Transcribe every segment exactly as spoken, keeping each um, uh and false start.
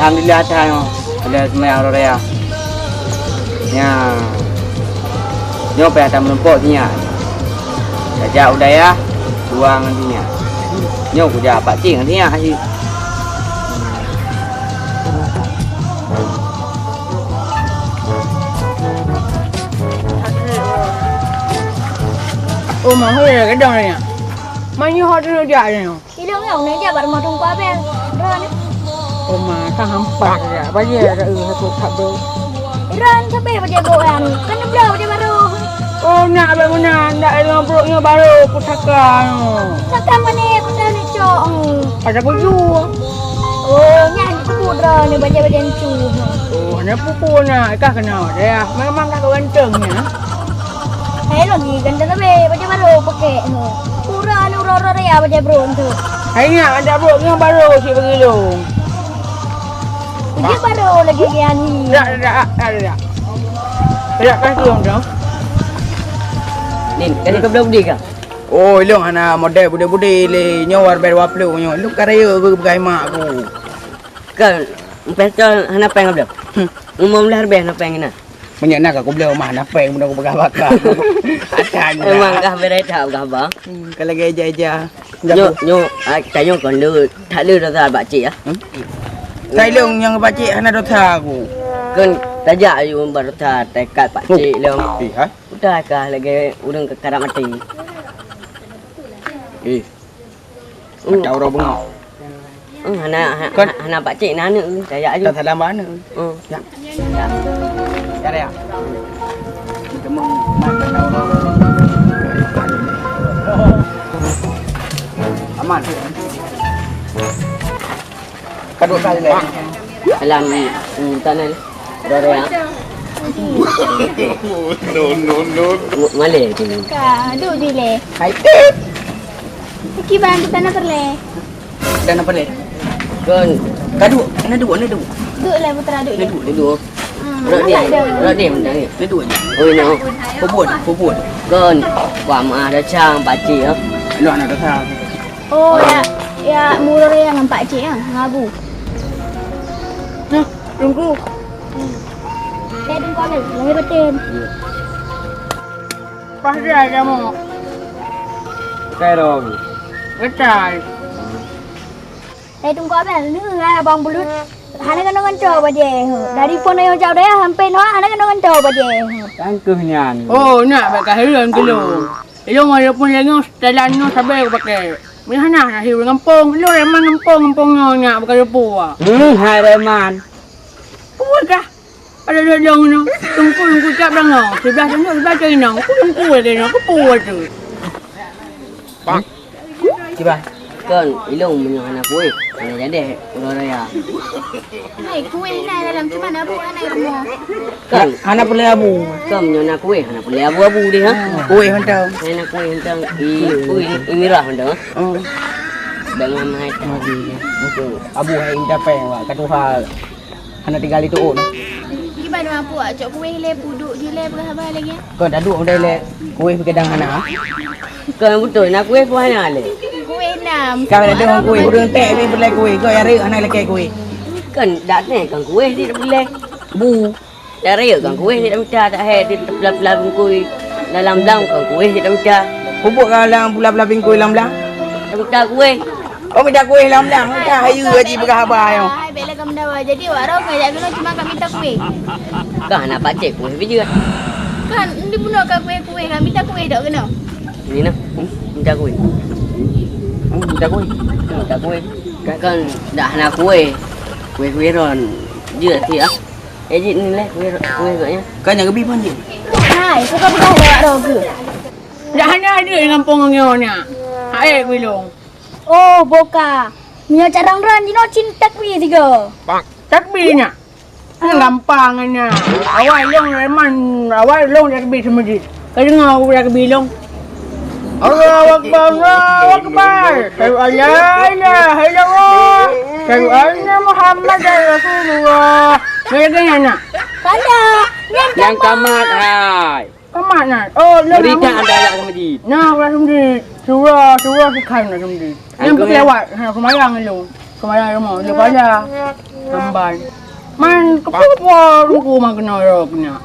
Alhamdulillah, that nyoe. Ada seumayang uroe raya. Nya. Nyoe payah tameurumpok sinyak. Tajak u dayah, dua ngon sinyak. Nyoe kujak pakcik ngon sinyak cit. Oh, mahôi ya, gedong ni. Mana hot tu dia ni? Ilong nyang neujak bak rumoh Teungku Abel. Droeneuh. Oma, ka hampa ya. Bajèe ada eu aku tak bro. Droeneuh sabe bajèe brôk nyan. Kan neubloe bajèe barô. Oh, nak abang meunan, ndak ilong brôk nyoe barô pusaka nyoe. Saka mane pusaka ni cok. Ada kuju. Oh, nyan kubu droeneuh bajèe-bajèe cu. Oh, hana pupu na, ka kena deh. Memang ka ganteng ya. Hai lagi ganteng sabe, bajèe barô pakèk nyoe. Pura ni uroe-uroe raya bajèe brôk tu. Hai nyak, ada brôk nyoe barô cit bagi lôn. Bajèe barô lagi dia ni. Dak, dak, dak, dak, dak. Dak kasih orang tu. Nin, tadi kau belum beli kah? Oh, ilong hana model budé-budé lé nyoe war ber waplu nyoe. Ilong karaya geu peugah mak aku. Kan, empat tahun hana peng belum? Hmm. Umur belah lebih hana peng kena. Meunyoe na ka kubloe mah na peng bunoe kupeugah baka. Ada aja. Memang kah berai that kah ba? Hmm, kalau gaya eja-eja. Nyoe, nyoe, ah, tanyoe kon le, that le dosa bak cik ah. Hmm? Sai lôn nyang bak cik hana dosa aku. Kon tajak aju barosa taikat pak cik lom. Eh, ha? Udah kah lagi urang ke karam mati. Eh. Hmm. Mata uroe beungoh. Hmm, hana, ha-, kan? Ha-, hana pakcik na aneuk, tajak aju. Tak salah bak aneuk. Hmm. Ya. Ya. Ya, ya. Aman. Kadok saja lah. Alam, hmm, tanah. Doro ya. No, no, no. Malé tu. Ka, duduk di le. Hai, Tit. Kiban kita na perle. Dah na perle. Kon. Ka duduk, na duduk, na duduk. Duduk lah putra duduk. Na duduk, na duduk. Hmm, duduk ni. Duduk ni, duduk ni. Na duduk. Oh, no. Puput, puput. Kon. Wah, maaf dah cang pakcik ya. Lu anak dah cang. Oh, ya, ya, murah ya ngon pakcik ya, ngabu. Nah, tunggu. Saya tunggu ada, lahir batin. Pas dia ada mau. Kairong. Betul. Eh, Teungku Abel, ni ngai abang bulut. Hana keunoe ngon cowok bajèe. Dari phon ayong cak daya sampai noe hana keunoe ngon cowok bajèe. Kan keuh nyan. Oh, nak bak kahilon kilo. Ilong walaupun lengong setelan nyoe sabe kupake. Meuhana na hiu ngampong, lo Reman ngampong, ngampong nyoe nyak bak kayu pua. Hmm, hai Reman. Pua kah? Ada dua dong nyoe. Tungku, tungku cap dong nyoe. Sebelah tengok, sebelah tengok. Tungku lagi nyoe, kupu tu. Pak. Kiban. Kon, ilong meunyoe hana kueh, hana jadi uroe raya. Hai, kueh na dalam, cuma abu hana rumoh. Kon, hana peureulèe abu. Kon, meunyoe na kueh, hana peureulèe abu-abu deh, ha? Kueh mantong. Hana kueh mantong. I, kueh i mirah mantong, ha? Hmm. Bang Muhammad. Abu hai indah peng, wak, ka tuha. Hana tinggai lé tuôn. Kiban ma puak cok kueh lé puduk jih lé peugah haba lagèe. Kon taduek udai lé kueh pikeudang hana. Kon beutôi na kueh pun hana lé. Kueh nam. Ka ada dengan kueh, ureueng tek ni peureulèe kueh, kon ya rayek hana lakèe kueh. Kon dak teh kon kueh di peureulèe. Bu. Ya rayek kon kueh di mita tak hai di pula-pula bungkui. Dalam blang kon kueh di mita. Pupuk ka dalam pula-pula bungkui lam blang. Mita kueh. Oh, mita kueh lam blang, ka hayeue Haji peugah haba nyoe. Hai, bèk lagam dawa. Jadi, awak rhom ngajak keunoe cuma ka mita kueh. Ka hana pacék kueh bijeuet. Kan, di bunoe ka kueh-kueh, ka mita kueh dok keunoe. Ni nah, hmm, mita kueh. Hmm, mita kueh. Mita kueh. Kan, kan dak hana kueh. Kueh-kueh ron. Jeuet ti ah. Eh, jeuet ni leh kueh, kueh agaknya. Kan nyang geubi pun jeuet. Hai, suka peugah lewat roh ke? Dak hana ada di gampông nyoe nyak. Hai, kueh long. Oh, boka. Meunyoe carông droe jinoe cin takbir tiga. Takbir nyak. Kan gampang nyan. Awai long Reman, awai long takbir seumeujid. Ka deungoe aku takbir long. Allahu Akbar, Allahu Akbar. Asyhadu an la ilaha illallah. Asyhadu anna Muhammadar Rasulullah. Nyan lagèe nyan, nak. Kada. Nyan kamat, hai. Kamat nyan. Oh, lôn. Berikan anda ayat sama jin. Nah, ulah seumeudit. Surah, surah seukhan ulah seumeudit. Nyang beulewat, ha, seumayang lôn. Keumadan rumoh, dia pada. Amban. Man, keupeue-peue Teungku man keunoe rot keunoe.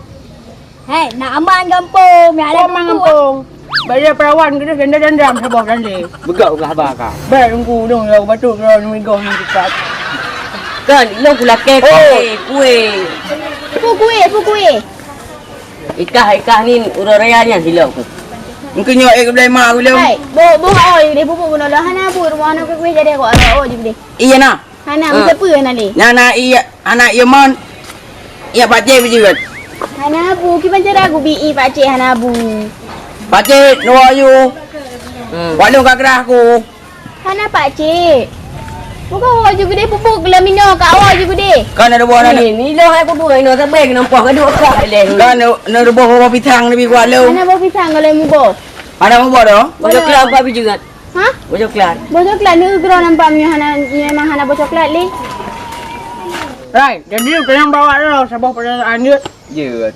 Hai, nak aman gampông, nak ada Kok man gampông? Bak dia perawan keunoe janda-janda saboh tadi. Beugok ulah haba ka. Baik, Teungku, dong, ya, batuk, ya, ni migong, ni cepat. Kan, ilong kulakée Oh. kueh, kueh. Peue kueh, peue kueh? Ikah, ikah ni uroe raya nyan silop. Engkau nyoe, eh, kebelah mak aku lom. Hai, bo, bo, oi, deh, bubuk keunoe lah. Hana bu, rumoh aneuk kueh jadi kok, ada, oh, jadi deh. Iya, nah. Hana, Ah. meuteupeu hana lé. Nyan na iya, anak iya mon. Iya pakcik beujeuet. Hana bu, kiban cara gubi i pakcik hana bu. Pakcik, dua yu. Hmm. Walau ka gerah aku. Hana pakcik. Bukan awak juga deh pupuk gula minyak kat awak juga deh. Kan ada buah anak. Ni, ni dah aku dua ino sabai nampak gaduh akak leh. Kan ada buah pisang lebih kuat lu. Hana buah pisang kalau mubo. Ada mubo dah? Bocoklat apa biji kan? Ha? Bocoklat. Bocoklat ni keudroe nampak meunyoe hana, nyoe memang hana bocoklat lé. Rai, jadi kalian bawa dulu saboh pertanyaan jeuet. Jeuet.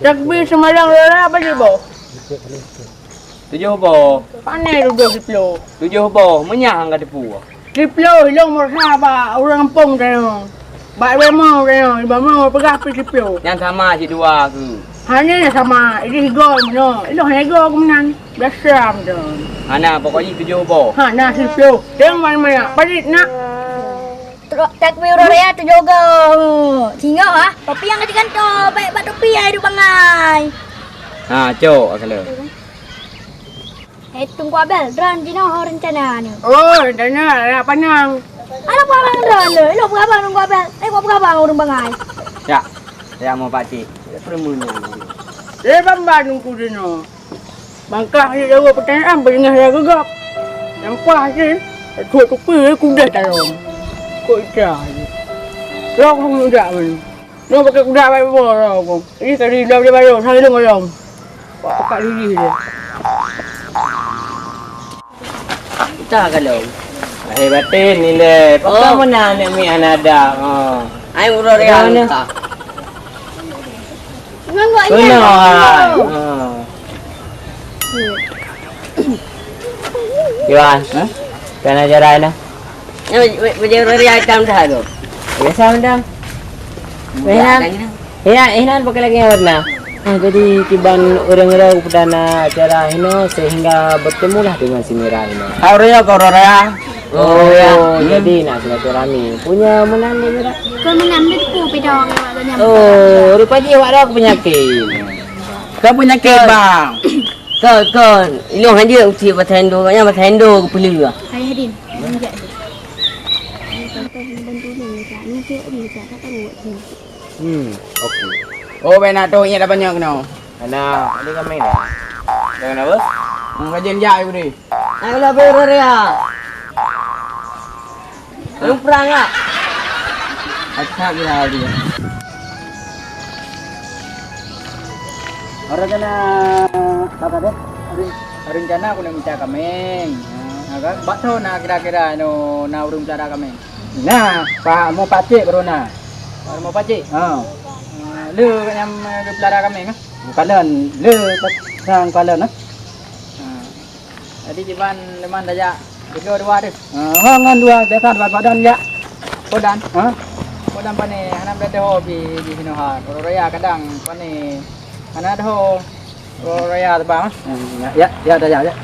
Takbir seumayang raya apa jeuet boh? Tujoh boh. Pane tujoh siploh. Tujoh boh, meunyo hana teupeu. Siploh, ilong meurusa bak ureueng gampông tanyoe. Bak lima tanyoe, lima peugah pih siploh. Nyan sama sidua keuh. Hana sama, ini higo meunoe. Ilong hana higo keuh meunan. Biasa meunan. Hana, pokok jih tujoh boh. Hana siploh. Tengok mana-mana. Parit nak. Takbir uroe raya tujoh goe. Singoh ah. Topi nyang ka jigantoe, baik bak topi ai duek bangai. Ha, cok, kalau. Eh, Teungku Abel, droen jinoe ho rencana nyoe. Oh, rencana nak panang. Alah, peugah abang droen lé. Ilok peugah abang Teungku Abel. Eh, kok peugah abang ureueng bangai. Ya, ya mau pakcik. Peureumeun nyan. Eh, bamba Teungku jinoe. Bangkah jeuet jaweueb peutanyaan, beudengah ya geugab. Nyan paih jih, tuek tupeue kuda talom. Kok ija jih. Lok hong jak man. Nyoe pakai kuda bai boh lom. Ih, tadi dah boleh bayar, saya dong lom. Kok pekak lilih dia. Entah kalau. Lahé batén ni lé. Pakon Oh. meunan aneuk miet hana ada. Ha. Ai uroe raya Ada mana? entah. Memang buat Kena, ingat. ah. Ha. Iwan, ha? Kana jarai nah. Ya, baju, baju uroe raya itam dah tu. Biasa mendam. Mudah Weh, Nan. kan, ya. Ya, eh, Nan, pakai lagi yang warna. Ah, jadi kiban ureueng-ureueng perdana acara hino sehingga bertemulah dengan si Mira hino. Hai, uroe nyoe keu uroe raya. Oh, ya. Hmm. Jadi nak silaturahmi. Punya meunan ni, Mira? Keu meunan ni ku pidong, ya, Mak, tu nyam. Oh, rupa dia awak dah penyakit. Kau penyakit, Bang. Kon, kon. Ilong hanjeuet uci pasal endo, kat nyan pasal endo keupeue lé. Hai, Hadin. Injak dia. Ni sampai hana bantu ni, Kak. Ni cek dia, Kak. Tak tahu buat sini. Hmm, oke. Oh, bèk na toh ingat apa nyak keunoe. Hana, ada kami dah. Jangan apa? Hmm, kajian jak, Ibu deh. Nak kena bayar ya. Belum perang ah. Acak gila dia. Orang kena apa deh? Rencana aku nak minta kameng. Ha, kan? Bak tho na kira-kira no na ureueng pelara kameng. Nah, Pak, mau pacik baru na. Baru mau pacik? Ha. Ha, le kat nyam, eh, pelara kameng ah. Bukan le, le sang kala nah. Ha. Jadi kiban leman daya tiga dua deh. Ha, ngon dua biasa dua badan ya. Kodan. Ha? Kodan pane, hana berada ho pi di sinoe ha. Kalau raya kadang pane hana ada ho. Kalau raya tebang. Hmm, ya, ya, ya, ya, ya.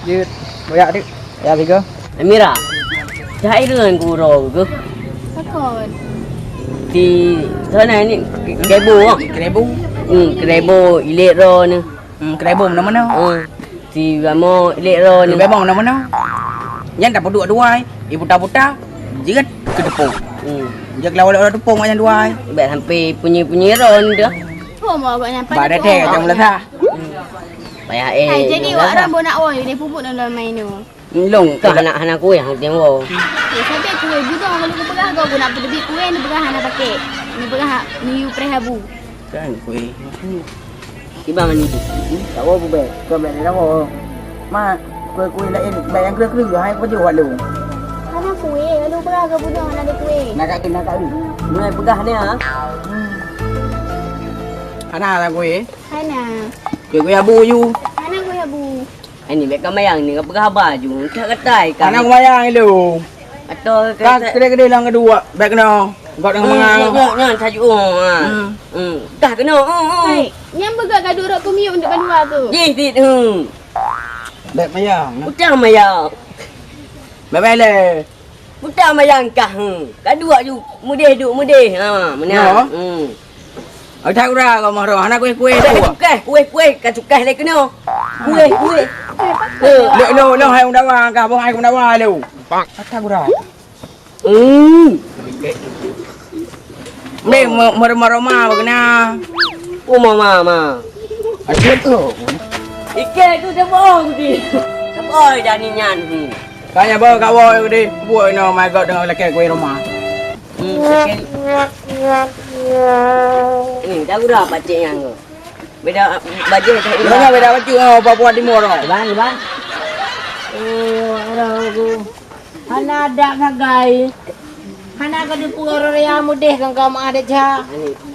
Jut, boyak dik. Ya, tiga. Amira. Cai dengan guru ke? Pakon. Di sana ni kerebo. Kerebo. Hmm, kerebo ilik ro ni. Hmm, kerebo mana-mana. Hmm. Si Ramo lek ro ni. Memang nama-nama. Nyan dah peuduek duai, ibuta-buta, jeuet keu tepung. Hmm. Jeuet keu lawan-lawan tepung nyan duai. Bèk sampai punyi-punyi ro ni dah. Oh, mau agak nyampai Bak dah tepung. Teh kacang melasa. Hmm. Payah eh. Hai, jadi awak ram bona oi, dia pupuk dalam main tu. Long. Kah anak hana kueh hang tengok. Ya, sampai kueh budong kalau kupeugah kau guna peudebit kueh ni peugah hana pakai. Ni peugah ni yu preh abu. Kan kueh. Kiban mani tu. Hmm, tak apa, bubek. Kau bèk dah apa. Mak, kueh-kueh lain, bèk nyang keu-keu, hai keu pajoh wak lôn. Hana kueh, lalu peugah keu bunoe hana ada kueh. Nak kat, nak kat ni. Mulai peugah ni ah. Hmm. Hana lah kueh. Hana. Kueh-kueh abu ju. Hana kueh abu. Hai ni bèk ka mayang ni, ka peugah haba ju. Entah katai ka. Hana kumayang lu. Ka keudeh-keudeh lam keudua, bèk keunoe. Gok deungon mangang. Nyan, nyan, nyan, sajuk, oh, ha. Hmm. Hmm. Dah keunoe, oh, oh. Hai, nyan beugèt ka duek rot keu miyueb untuk keudua tu. Jih, jih, hmm. Bèk mayang, nah. Utang mayang. Bèk, bèk lé. Utang mayang kah, hmm. Ka duek ju meudeh, duek meudeh. Ha, meunan. Yo. Hmm. Ata gura kau mah roh, hana kueh-kueh tu. Kueh, kueh, kueh, ka cukai lé keunoe. Kueh, kueh. Lé, lé, lé, hai unda wa, ka boh hai unda wa lé. Ata gura. Hmm. Meh, me-, meroma-roma bagena. Oh, mama, ma. Asyik tu. Ike tu dia bohong tu. Dia bohong dah ni nyan. Hmm. Tanya bawa kawal ke deh. Buat no, my God, dengan lelaki gue rumah. Hmm, second. Ni, dah gura pacik nyan tu. Beda, bajèe tak. Nyoe beda baju ngon Papua Timur nyoe. Bang, bang. Oh, ada aku. Hana adab sagai. Hana ka dipeugah roh raya mudeh kang ka meuah desya.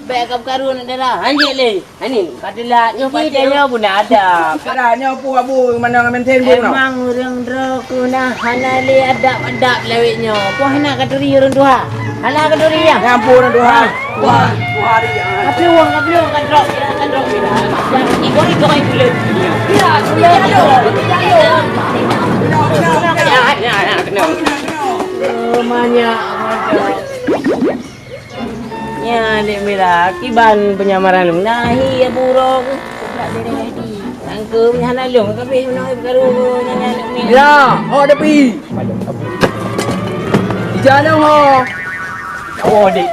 Bèk ka peukaru aneuk dara. Hanjeuet lé. Ani, ka teulat nyoe pacik nyoe pun ada. Kada nyoe pu abu mana ngan maintain bu nyoe. Emang ureueng droe keuh na hana lé adab-adab lawét nyoe. Poh hana katuri ureueng tuha. Hana katuri ya. Nyampur ureueng tuha. Wah, wah dia. Kaplueng, kaplueng, kadrop, kadrop. Yang igoi-igoi buleuen. Ya, ya, ya. Banyak. Nyan lé mira kiban peunyamaran lôn nahi ya buroe. Nangkeuem hana lôn kabeh meunoe baru nyan lé mira. Ya, ho tapi. Ija nang ho. Oh, dek.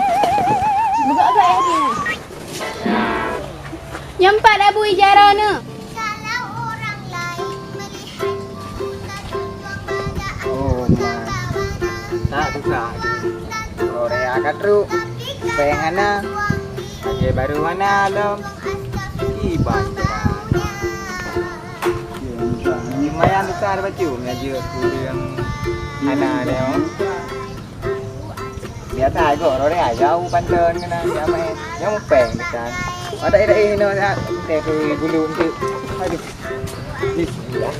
Nyampat abu ija roe neu. Kalau orang lain melihat kita tuntung pada. Oh, ma. Tak susah. Korea ka trok. Péng hana. Bajèe baru hana lom. Iban. Lumayan susah baju. Ngaji aku yang hana lom. Biasa aja orang dia jauh panton kena dia main. Dia mupeng dekat. Ada ada eh no nak. Teh tu bulu untuk. Aduh. Bismillah.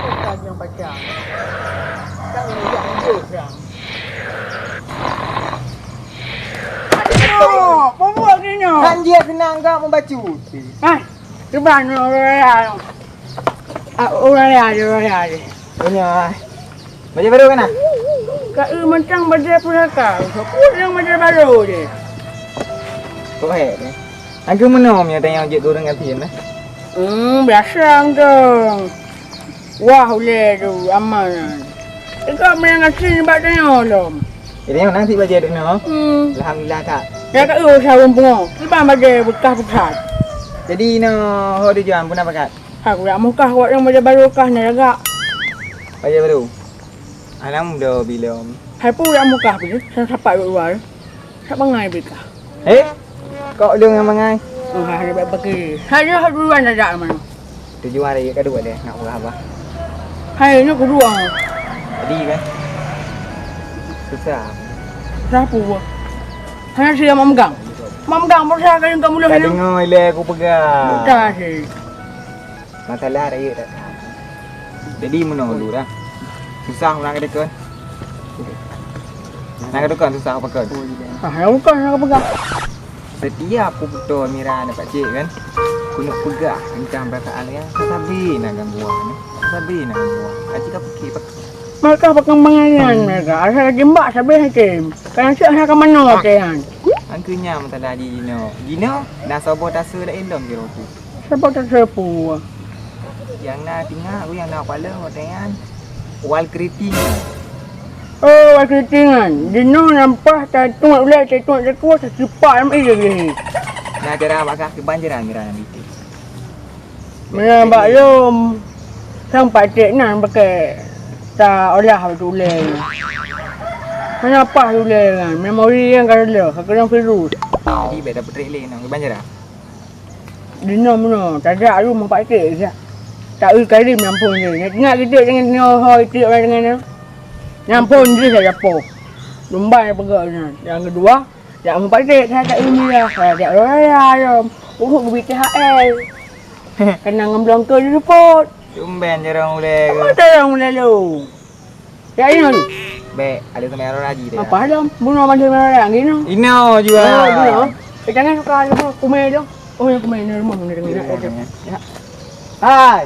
Bukan yang baca. Kan yang dia. Oh, pembuat ni nyo. Kan dia senang gak membaca. Ah, cuba ni orang raya. Ah, orang raya, orang raya. Punya. Baju baru kan ah? Kak, eh, macam baju pusaka. Kau yang baju baru je. Kok hek ni? Aku menom ya tanya ojek turun ngan pin lah. Hmm, biasa tu. Wah, ulèe tu, aman. Ikau meunan gasien bak tanyoe lom. Jadi, nang sit bajèe dek nyoe? Hmm. Alhamdulillah, Kak. Ya, Kak, oh, sarong pungo. Iban bajèe beukah-beukah. Jadi, nyoe, ho tujuan pun apa, Kak? Aku nak mukah awak nyang bajèe baru kah na lagak. Bajèe baru? Anak muda bilom. Hai pu nak mukah pi, sang sapat luar. Sak bangai bri kah. Eh? Kok lôn nyang mangai? Oh, hai, hai, bak bagi. Hai, nyoe hai duluan dah dak mana? Tujuan hari ka dua deh, nak peugah bah. Hai, nyoe kedua. Jadi kan? Susah. Susah apa? Hanya saya mau megang. Mau megang, berusaha kali engkau mula. Ka deungoe ilèe aku peugah. Susah sih. Masalah rayeuk that. Jadi meunoe dulu dah. Susah urang keudeukeuen. Nah, keudeukeuen susah pakon. Ah, ya bukan nak pegang. Setiap aku peutoe Mira aneuk pakcik kan, keuneuk peugah teuntang peurasaan dia, sabe na gangguan. Sabe na gangguan. Aji ka pikir pakon. Mereka perkembangan mereka. Asal lagi mbak sabe hakim. Kan cek hana ka manoe hakim. Angkeunya masalah di Dino. Dino, na sobo tase laén dong kiro tu. Sapa taseupue? Nyang na tinggai, nyang na pala watèe nyan. Wal keriting. Oh, wal keriting nyan. Jinoe nyan paih tatuek ulèe, tatuek teuku, tasipak lam ié geuh. Na cara bak kah kiban cara ngira nyan bitin. Meunan bak lom. Sang paték nyan pakai ta olah bak ulèe nyan. Hana paih ulèe nyan. Memori nyan ka reuloh, ka keunong virus. Jadi, bèk tapeutrek lé nyan, kiban cara. Dinoe meunoe, tajak lom meupat iték jak. Ta-eu karim nyan phôn jih. Nyan ingat geutek deungon nyoe ho iték orang deungon nyoe. Nyan phôn jih saja poh. Lumbai peugah nyan. Nyang keudua, Jak meupadek that ilmiah, jak raya lom. Uhuk geubi T H L. Kena ngon bloe keu seupôt. Tumben jarang ulèe. Apa jarang ulèe lôn? Ya, inoe. Bèk, ada teumèe rot haji deh. Apa lom? Bunoe bantu meulayang ginoe. Inoe jua. Oh, bunoe. Eh, jangan suka ada kumé dong. Oh, yang kumé ni rumah ni dengan. Ya. Hai.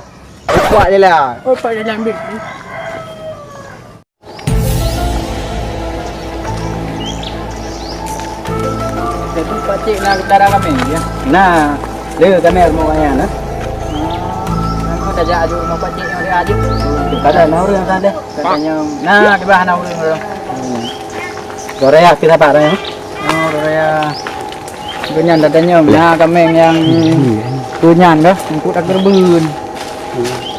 Upah je lah. Oh, Pak jalan ambil. Jadi pakcik na utara kami ya. Nah, le kami mau kaya nah. Aku tak jak aju rumah pakcik yang dia aju. Kada na urang sana. Katanya, nah, di bawah na urang. Korea kita Pak ya. Oh, Korea. Gobnyan tatanyong, na kaméng nyang gobnyan ka, eungkôt takeureubeuen.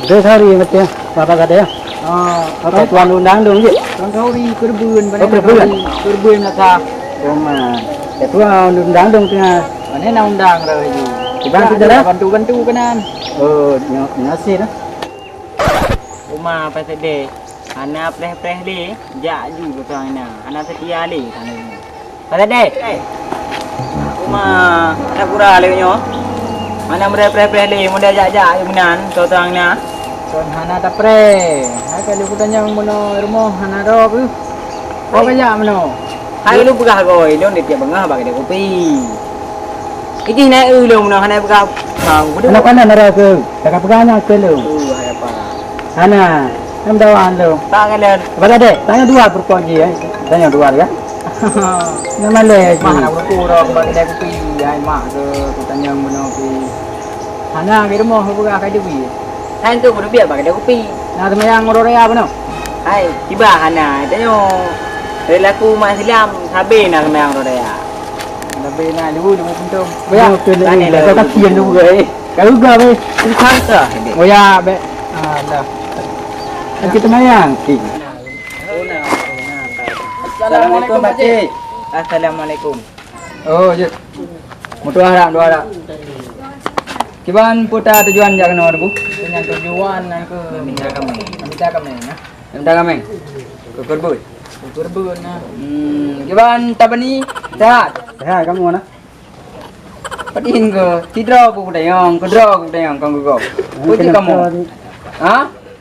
Beutôi sauri meusti, Bapak gata ya? Oh, apa tuan undang dong, Cik? Tuan sauri keureubeuen, oh, keureubeuen. Keureubeuen asa. Oh, ma. Ya, tuan undang dong teungoh. Mana na undang dah itu? Kiban tu dah? Bantu-bantu keunan. Oh, nyo-, nyoe sih dah. Uma Pak Sedeh, hana preh-preh lé, jak ju keu tuan na, hana seutia lé tanyoe. Pak Sedeh! Uma, hana pura lé nyoe. Hana meureh-preh-preh lé, muda jak-jak ju meunan, keu tuan na. Kon hana tapreh, hai ka lheueh kutanyong bunoe rumoh hana droe keuh. Hai. Kau kajak meunoe? Hai lu peugah goi, lôn di tiep beungoh bak keudè kupi. Ijih na eu lôn meunoe hana peugah. Hana pandai nara keu, ka peugah nyan keu lôn. Oh, hai apa? Hana, nem dawa lôn. Tak ngelan. Apa tadi? Tanya dua perempuan ji, eh. Tanya dua ya. Nama le ji? Mah nak berpura aku bak keudè kupi, hai mak ke, kutanyong bunoe pi. Hana, di rumoh peugah ka duek. Hai tu, kuduek biet bak keudè kupi. Na seumayang uroe raya bunoe? Hai, kiban hana. Tanyoe, perilaku umat Islam, sabe na seumayang uroe raya. Sabe na, leubeh, leubeh puntông. Boya, tane le. Kau kasihan tu, eh. Kau juga, eh. Susah ke? Boya, bek. Ah, dah. Kan kita mayang. Assalamualaikum, Pakcik. Assalamualaikum. Oh, jeuet. Meutuah dak, meutuah dak. Kiban peue tujuan jak keunoe, Teungku? Nyan tujuan nyan keuh meminta kaméng. Meminta kaméng, nah. Meminta kaméng. Keu keureubeuen. Keu keureubeuen, nah. Hmm, kiban tabani sehat? Sehat, kamoe, nah. Padin keu, sidroe keu kutanyong, keudroe keu kutanyong, kon keu gob. Peue jeuet kamoe? Ha?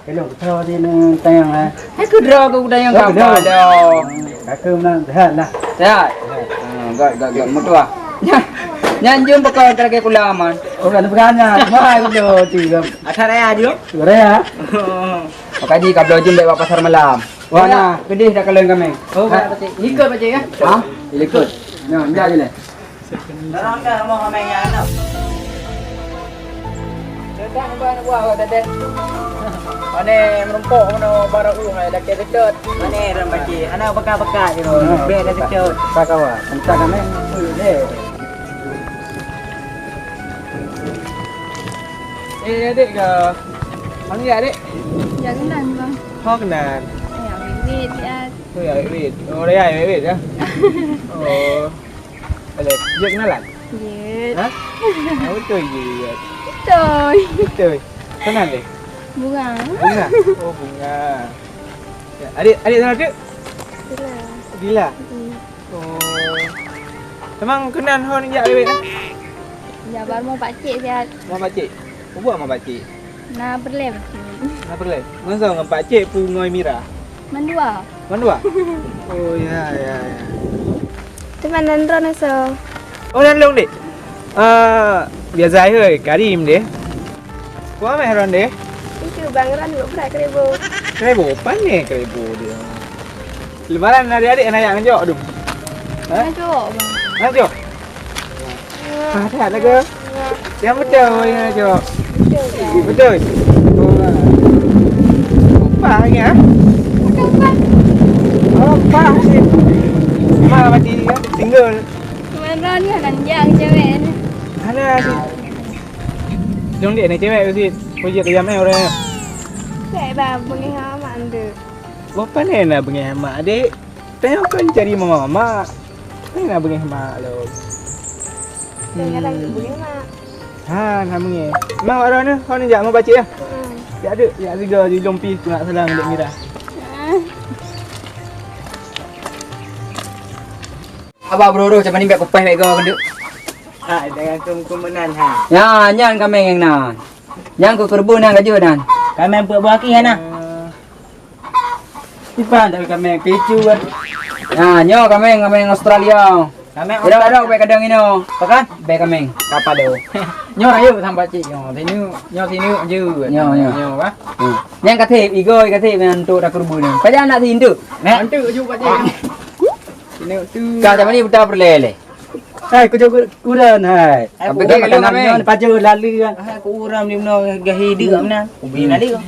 Hello, keu droe di neutanyong, eh. Hai keu droe keu kutanyong. Oh, keu droe. Ka keu meunan sehat lah. Sehat? Sehat. Ah, gèt, gèt, gèt. Meutuah. Nyan, nyan jeuem pakon ka lagèe kula, man. Oh, ka lagèe kula nyan. Wah, keu droe tu, kan. Asai raya jeuem? Raya. Oh. Maka ji ka bloe jeuem bèk bak pasar malam. Wah, nah, keudeh dak kalon kaméng. Oh, ha? Ikot, Pakcik, ya? Ha? Ikot. Nyan, jak je leh. Barang dah mau main yang anak. Sedang buah, buah, buah, Dek. Mana merumpok, mana barang ulu, mai laki dekat. Mana orang baca? Anak bekas-bekas je tu. Hmm. Bek dah dekat. Tak kawan. Entah kan, eh? Dek. Eh, adik ke? Mana ya, adik? Ya, kenal, bang. Oh, kenal. Ya, wait, wait, ya. Oh, ya, wait, wait. Oh, ya, wait, wait, ya. Oh. Boleh. Jeuet kenalan? Jeuet. Ha? Ah, beutôi jeuet. Beutôi. Beutôi. Keunan lé? Bunga. Bunga? Oh, Bunga. Ya, adik, adik nama tu? Dila. Dila? Mm. Oh. Memang keunan ho neujak lé wét? Ya, baru mau pakcik siat. Mau pakcik? Peue buet mau pakcik? Na peureulèe. Na peureulèe. Masa ngon pakcik peue ngon Mira? Mandua. Mandua? Oh, ya, ya, ya. Teuma nan droeneuh soe? Oh, nan lôn deh. Ah, biasa hai Karim deh. Kuah meh ron deh. Itu Bang Ron nggak berat keribu. Keribu, pané keribu dia. Lebaran adik-adik nak jak ngejok tu. Ha? Ngejok, Bang. Ngejok? Padat lagu. Yang betul yang ngejok. Betul. Betul. Upah lagi, ha? Upah. Upah ni. Mah mati ya, single. Kemarin ni nak jak cewek ni. Mana tu? Dong dek ni cewek tu si. Kau je kejam eh orang. Cewek dah bengih amat tu. Boh pané na beungéh mak, adik? Tanyong kon cari mama mak. Pané na beungéh mak lom. Tanyong lagi beungéh mak. Ha, na beungéh. Mak awak droeneuh, hon jak meubaca ya? Hmm. Jak dek, jak sigoe di lompi, ku nak salam dek Mira. Hmm. Abah bro-bro, macam ni bèk kupèh bèk go keuneuk. Ha, jangan kum-kum meunan, ha. Ya, nyan kaméng nyang nan. Nyang keu keureubeuen nyang ka jeuet nan. Kaméng peuet buah aki hana. Ipan dari kaméng picu kan. Ya, nyoe kaméng, kaméng Australia. Kaméng Tidak ada Australia. Bèk kadang ino. Pekan? Bèk kaméng. Kapal tu. Nyoe rayu sampai cik nyoe. Sini, nyoe sini jeuet. Nyoe, nyoe. Nyoe, bah. Hmm. Nyang kathép, igoi kathép nyan untuk dak keureubeuen ni. Pajan nak sini tu? Nak tu juga cik. Sini tu. Kah zaman ni buta perlele. Hai, kujok kuran, hai. Tapi kan makanan nyoe pajoh lalu kan. Ah, ku uram di mana gahi deuk mana. Ubi lalu.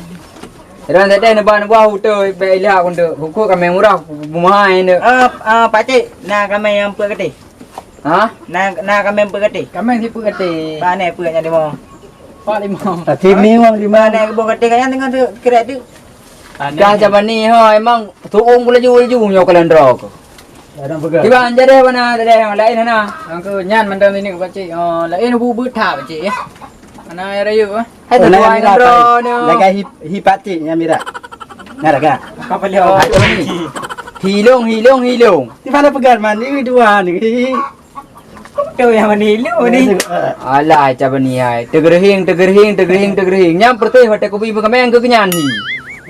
Orang tadi nebah-nebah uto bèk ilak untuk. Hukum kami murah, bumahai tu. Ah, ah, pakcik, na kami nyang peuet katih. Ha? Na, na kami peuet katih. Kami si peuet katih. Ba ne peuet nyang lima. Pak lima. Tapi ni wang lima. Ba ne boh katih kan tengah tu kerek tu. Kah zaman ni ha, emang tuong pun laju-laju nyoe kalendra ke. Orang pegang. Tiban jadeh mana jadeh yang lain hana. Angku nyan mantong sini pakcik. Oh, lain bu-bu that pakcik ya. Mana ya rayu ah. Hai tu tuan droe. Lagai hi hi pakcik nyang mirak. Nah, laga. Kau boleh. Hilong, hilong, hilong. Di mana pegang mandi dua ni? Tu yang mana hilong ni? Alah, macam ni hai. Tegerhing, tegerhing, tegerhing, tegerhing. Nyang perteh hotel kopi pengamen ke kenyan hi.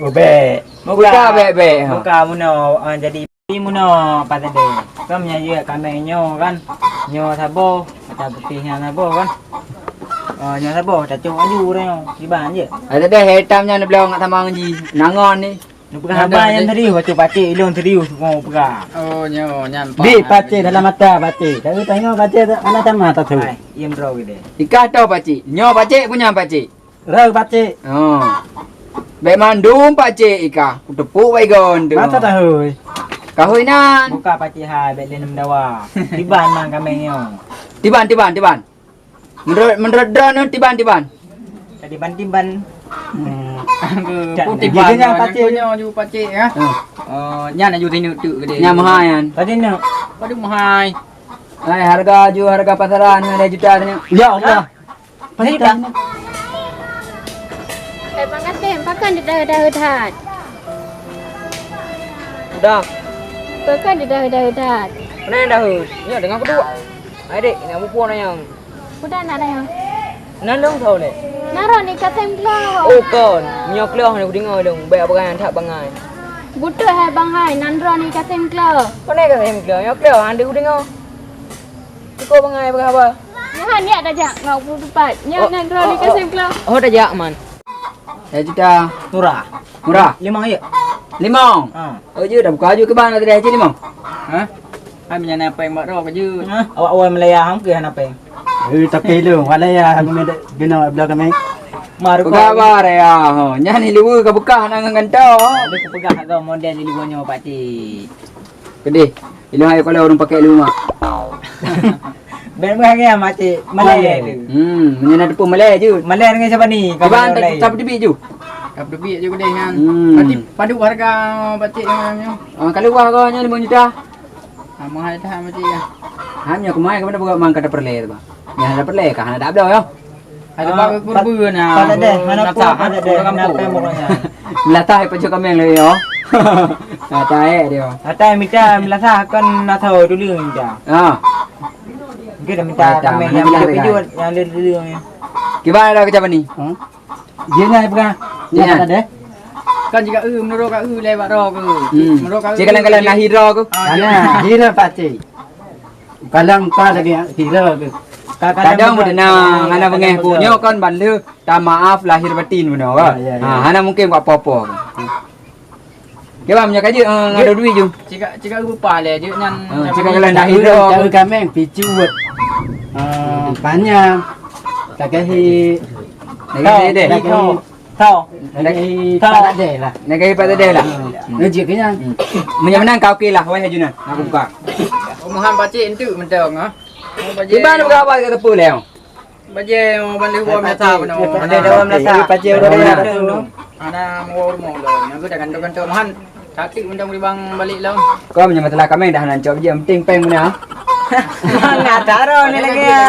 Oh, bek. Buka bek-bek ha. Buka muno ah, jadi Tapi muno apa tadi? Kau menyayat kami nyoe kan. Nyoe saboh, mata putih nyan saboh kan. Oh, nyoe saboh, tacok aju orang nyoe. Kiban je. Ada deh hitam nyan belong ngat sama ji. Nangon ni. Nak pegang abang yang serius, baca pakcik ilong serius mau pegang. Oh, nyoe nyan. Di pakcik dalam mata pakcik. Tapi tengok pakcik tak mana sama tak tahu. Hai, iem bro gitu. Ikah tau pakcik. Nyoe pakcik punya pakcik. Rau pakcik. Oh. Bek mandum pakcik ikah. Kutepuk baigon tu. Mata tahui. Kahui nan. Buka pakcik hai bek lé nem dawa. Tiban mang kameng nyoe. Tiban, tiban, tiban. Menurut menurut drone tiban, tiban. Tadi ban tiban. Hmm. Aku tiban. Pakcik. Nyoe ju pakcik ya. Hmm. Oh, nyan aju tinuk tu gede. Nyan mahai nyan. Tadi nak. Padu mahai. Hai harga ju harga pasaran lima juta tadi. Ya Allah. Hai Bang Kasim, pakon deuh-deuh that? Udah. Pakon deuh-deuh that? Mana yang dah hut? Nyoe dengan kedua. Hai dek, nak mupu na nyang. Udah nak dah. Nan dong tau leh. Naro ni Kasim keluar. Oh kon, nyoe keluar ni kudinga dong. Baik apa kan tak bangai. Betul hai bang hai, nan ro ni Kasim keluar. Mana Kasim keluar? Nyoe keluar, anda kudinga. Iko bangai apa khabar? Nyoe han yak dah jak ngau puluh tepat. Nyoe nan ro ni Kasim keluar. Oh dah jak man. Saya juta. Murah. Murah. Limong ya. Limong. Ha. Oh je dah buka aju ke bang tadi haji limong. Ha? Hai menyana apa yang buat roh kerja. Ha? Awak awal Malaya ham ke hana apa? Eh tapi lu Malaya aku ni bina belah kami. Maru kau. Buka bar ya. Ho, nyan ni lu ke bekah nak ngan kantau. Ada kepegang kau model ni lu nyoe pakcik. Pedih. Ilong hai kalau ureueng pakai ilong mak. Ben meuhai nyan makcik, malèe tu. Hmm, meunyoe na teupeu malèe jeuet. Malèe dengan siapa ni? Iban tak teubiet ju. Ka teubiet ju keudeh nyan. Hmm. Berarti padum harga pakcik nyan. Ah, kalau wah harga nyan lima juta. Ah, mahal dah makcik ya. Ha, nyoe keumae kepada buka mang kata perle tu, Bang. Nyan ada perle kah? Ada tak ada ya? Ada bak keureubeuen nah. Pada deh, mana pun pada deh, hana payah pokoknya. Melasah pajak kameng lagi ya. Kata eh dia. Kata minta melasah kan nak tahu dulu minta. Ha. Mungkin dah minta kameng yang video yang dia dulu ni. Kiban ada kecap ni? Hmm? Dia nak pegang. Dia nak ada. Kan jika eh menurut kat eh lewat roh ke. Hmm. Menurut kat. Cik kadang-kadang nak hira ke. Ana hira pasti. Kalang ka lagi hira ke. Kadang meudeunang, hana beungèh ku nyoe kon ban lheueh ta maaf lahir batin bunoe ka. Ya, ya, ya. Ha, hana mungkin buat apa-apa. Oke bang, minyak kaji eh, ngadu duit ju. Cika cika rupa le je nyan. Ha, cika kalau nak hira. Tahu kameng picut. Ha, panyang. Kagahi. Lagi deh. Tau. Lagi empat deh lah. Lagi empat deh lah. Rezeki kan. Meunyo menang kau okey lah, wahai Junan. Aku buka. Umuhan pakcik entuk mentong ah. Tiba nak buka apa kat tepu leh. Bajé mau balik rumah biasa benar. Ada dalam biasa. Pakcik orang biasa. Ada mau rumah dah. Aku dah gantung-gantung mahan. Tapi mentong di bang balik lah. Kau meunyo masalah kami dah nancok je, penting peng mana? Nak taruh ni lagi ya.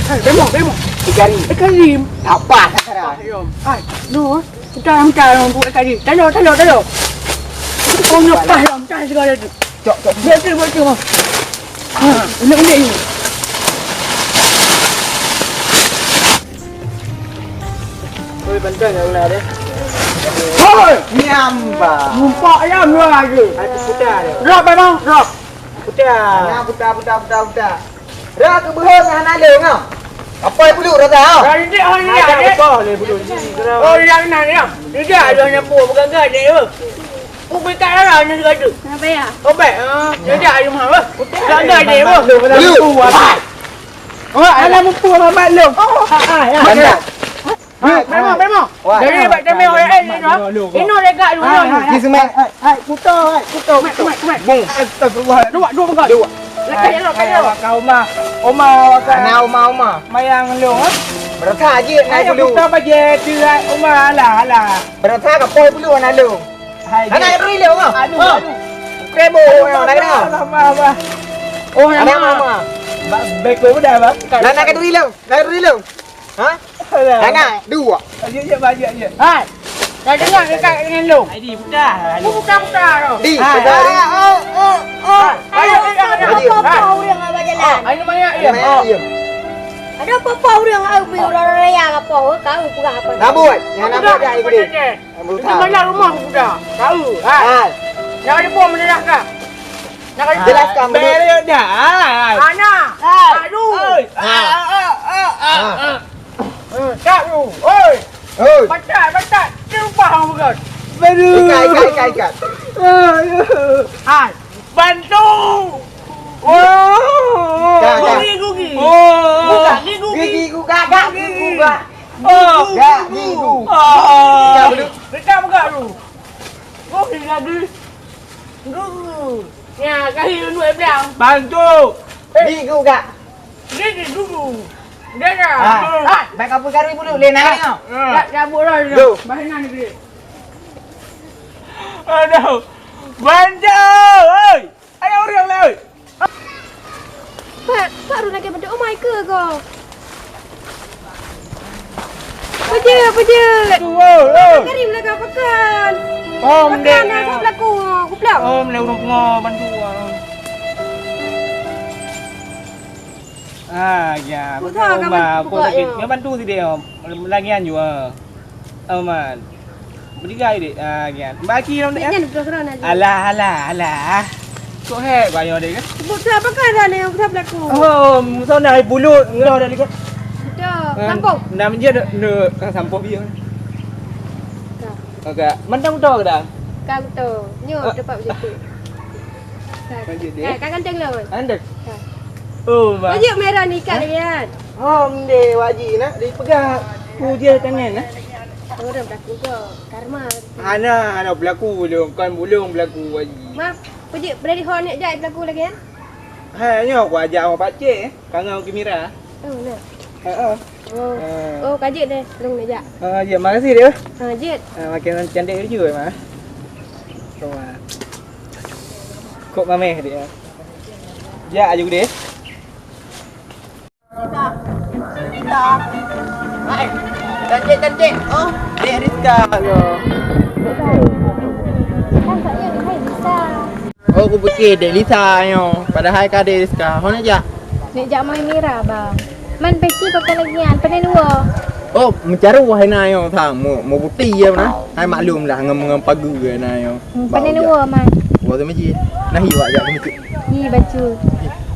Hai, bemo, bemo. Ikan. Ikan lim. Apa? Hai, no. Kita minta orang buat kali. Talo, talo, talo. Oh, nyoe pah lom, pah segala tu. Cok, cok. Buat tu, buat tu, ha. Ha, unek-unek ni. Oi, bantai nak ulah dia. Hoi! Nyamba. Mumpak ayam dua lagi. Aku putar dia. Drop memang, drop. Putar. Nah, putar, putar, putar, putar. Dah keubeuhong hana lé ngah. Apa yang bulu rata ha? Dah indik, oh, indik, ada apa lé bulu? Oh, yang nan ya. Tidak ada nyapu, bukan gade. Ku minta darah ni kata. Kenapa ya? Obat. Ah, dia ada ayam ha. Dah ada dia. Lu. Alah mupu mamak lu. Oh, ha ah. Mana? Ha, memang, memang. Jadi bak temel orang lain ni. Ino lega dulu. Di semak. Hai, kuto, hai, kuto. Mat, mat, mat. Bung. Astagfirullah. Dua, dua bengkak. Dua. Lekas elok, lekas elok. Waka Oma. Oma, waka. Ana Oma, Oma. Mayang lu, ha? Berasa aje naik dulu. Kuto baje tu, hai, Oma, alah, alah. Berasa ke poi bulu ana lu. Hai, anak duri lu, ha? Aduh, aduh. Krebo, orang nak kena. Abah, abah. Oh, ada mama. Beko udah, bang. Nak, nak duri lu. Nak duri lu. Ha? Alah. Anak dua. Ayo, ayo, ayo, ayo. Hai. Dah dengar dekat dengan lu. Ai, di, buka. Lu buka-buka tu. Di, hai, buka, di. Ah, oh, oh, oh. Hai. Ayo, ayo, ayo. Ayo. Apa-apa orang abang jalan. Ayo, banyak ya. Ayo, ayo. Ada apa-apa orang au bi orang raya apa? Kau pegang apa? Nak buat. Yang nak buat dah ikut dia. Itu banyak rumah budak. Tahu, hai. Hai. Nak ada bom mendadak kah? Nak ada jelaskan dulu. Beri dah. Hai. Ana. Hai. Aduh. Oi. Ah, ah, ah, ah, ah, ah. Eh, tak lu. Oi. Oi. Batat, batat. Dia upah orang bukan. Baru. Ikat, ikat, ikat, ikat. Hai. Bantu. Oh. Dah, dah. Gigi, gigi. Oh. Gigi, gigi. Gigi, gigi. Gigi, gigi. Oh. Gak, gigi. Oh. Gak, gigi. Gak, gigi. Gak, gigi. Gigi. Gigi. Ya, kaki lu dua belah. Bantu. Eh. Gigi, gak. Gigi, gigi. Dia dah. Ah. Ah. Baik apa kari bulu, le nak tengok. Ah. Tak, tak buat lah dia. Duh. Bahan ni dia. Aduh. Bantu, oi. Ada orang lah, oi. Pak, Pak Run lagi bentuk omai ke go? Apa je, apa je? Tu, oi, oi. Karim lagi pakan. Om dek. Pakan dah pelaku. Aku pulang. Om le urung pengo bantu. Ah, ya. Betul, Oma, apa sakit? Ya, bantu si dia, Om. Lagian juga. Aman. Berigai dek. Ah, gian. Baki dong dek. Alah, alah, alah. Kok hek kau nyoe dek? Buta apa kan ada yang buta pelaku. Oh, musuh nak bulut. Enggak ada dekat. Buta. Sampung. Nam je dek, dek, ah, sampung dia. Okey. Mantang buta ke dah? Kan buta. Nyo tempat macam tu. Lanjut dia. Kan ganteng lah. Ganteng. Oh, bah. Lanjut merah ni kat dia. Oh, mende wajib nak dipegang. Ujian tangan eh. Orang berlaku kau. Karma. Hana, hana berlaku belum. Kan belum berlaku wajib. Maaf, pejik berani hon nak jai berlaku lagi kan? Hai, nyoe aku ajak awak pakcik eh. Kangau Kimira. Oh, nah. Ha ah. Oh. Oh, kajik deh, belum nak jak. Ah, ya, makasih dia. Ha, jit. Ah, makin cantik laju eh, mah. Koma. Kok mameh dia. Jak aju deh. Rita. Rita. Hai. Cantik-cantik. Oh, Dek Rizka tu. Kan saya ni hai Lisa. Oh, kupikir Dek Lisa nyoe. Padahai ka Dek Rizka. Ho nak jak? Nak jak Moh Mira, bang. Man peci pakai lagi nyan, pandai dua. Oh, meucaru hai na nyoe sang. Mu, mu buti ya na. Hai maklum lah ngam ngam pagu ya na nyoe. Hmm, pandai dua, man. Dua tu miji. Nah, hi wak jak miji. Hi, bacu.